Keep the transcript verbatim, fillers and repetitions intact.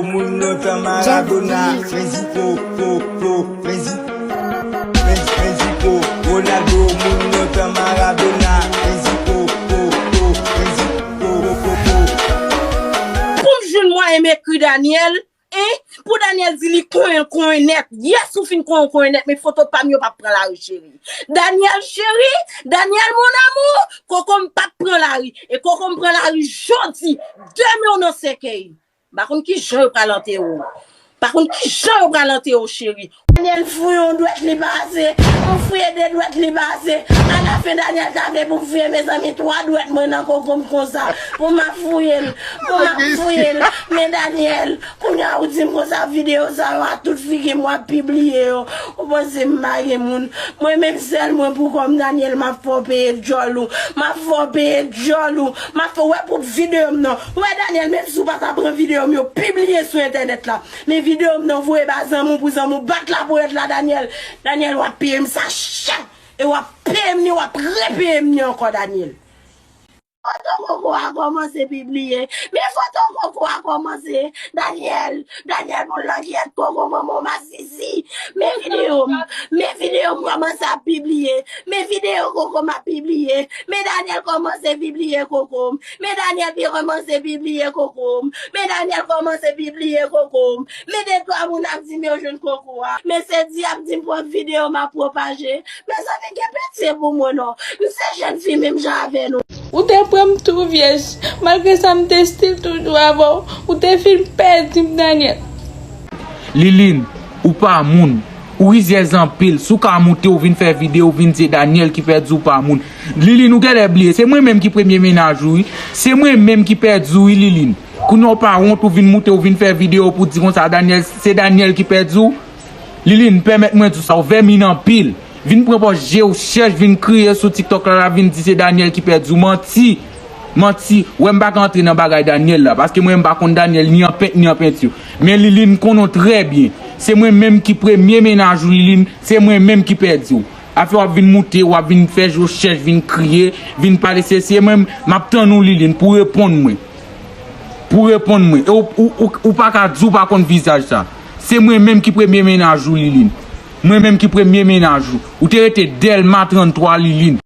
Moun nan tan Maradona, men Zico, po, po, men Zi-, men, men Zico, Ronaldo, moun nan tan Maradona, men Zico, po, po, men Zi-, po, po, po, po. Pou m jwenn mwayen m ekri Daniel, en, pou Daniel di li konyen, konyen nèt. Yès ou fin konyen, konyen nèt, men foto pa m yo p ap pran lari, cheri. Daniel cheri, Daniel mon amour, koko m p ap pran lari. E koko m pran lari jodi, demen w nan sèkèy. M pa konn ki jan yo pral antere w. M pa konn ki jan yo pral antere w, cheri. Daniel fouye yon dwèt li pase, m fouye de dwèt li pase. Alafen Daniel ta vle pou m fouye, mezanmi, twa dwèt mwen nan koko m konsa. Pou m ap fouye l, pou m ap fouye l. Men Daniel, kounye a ou di m konsa, videyo sa yo a tout figi m w ap pibliye yo. Ou panse m pa gen moun? Mwen menm sèl mwen pou kò m, Daniel, m ap fè w peye djòl ou. M ap fè w peye djòl ou. M ap fè w wè pou videyo m nan. Ou wè Daniel, menm si w pa ta pran videyo m yo, pibliye sou entènèt la. Men videyo m nan, voye ba zanmi w pou zanmi w bat laponyèt la, Daniel. Daniel, w ap peye m sa chè. E w ap peye m ni, w ap repeye m ni ankò, Daniel. Foto koko a kòmanse pibliye. Men foto koko a kòmanse. Daniel, Daniel, moun langyèt koko, manman w masisi. Men videyo m, men videyo m kòmanse ap pibliye. Men videyo koko m ap pibliye. Men Daniel kòmanse pibliye koko m. Men Daniel pi kòmanse pibliye koko m. Men Daniel kòmanse pibliye koko m. Men de twa moun ap di m yo jwenn koko a. Men se di ap di m pwòp videyo m ap pwopaje. Mezanmi, gen pitye pou mwen non. M se jèn fi menm jan avè nou. Ou te pran m tou vyèj. Malgre sa, m te still toujou avè w. Ou te fin pèdi m, Daniel. Liline, ou pa moun. Ou rizyèz anpil. Si w ka moute, ou vin fè videyo, ou vin di se Daniel ki pèdi w, pa moun. Liline, ou genlè bliye. Se mwen menm ki premye mennaj ou, wi. Se mwen menm ki pèdi w, wi, Liline. Kounye a w pa wont, ou vin moute, ou vin fè videyo pou di konsa Daniel, se Daniel ki pèdi w. Liline, pèmèt mwen di w sa, ou vèmin anpil. Vin pran pòz je w chèch, vin kriye sou TikTok la, la vin di se Daniel ki pèdi w. Manti! Manti! Ou wè m pa ka antre nan bagay Daniel la, paske mwen m pa konn Daniel ni an pent ni an penti. Men Liline, m konnen w trè byen. Se mwen menm ki premye mennaj ou, Liline, se mwen menm ki pèdi w. Afè w ap vin moute, w ap vin fè je w chèch, vin kriye, vin pale sesi, e mwen, m ap tann ou, Liline, pou w reponn mwen. Pou w reponn mwen. E ou, ou, ou, ou pa ka di w pa konn vizaj sa. Se mwen menm ki premye mennaj ou, Liline. Mwen menm ki premye mennaj ou. Ou te rete Dèlma tranntwa, Liline.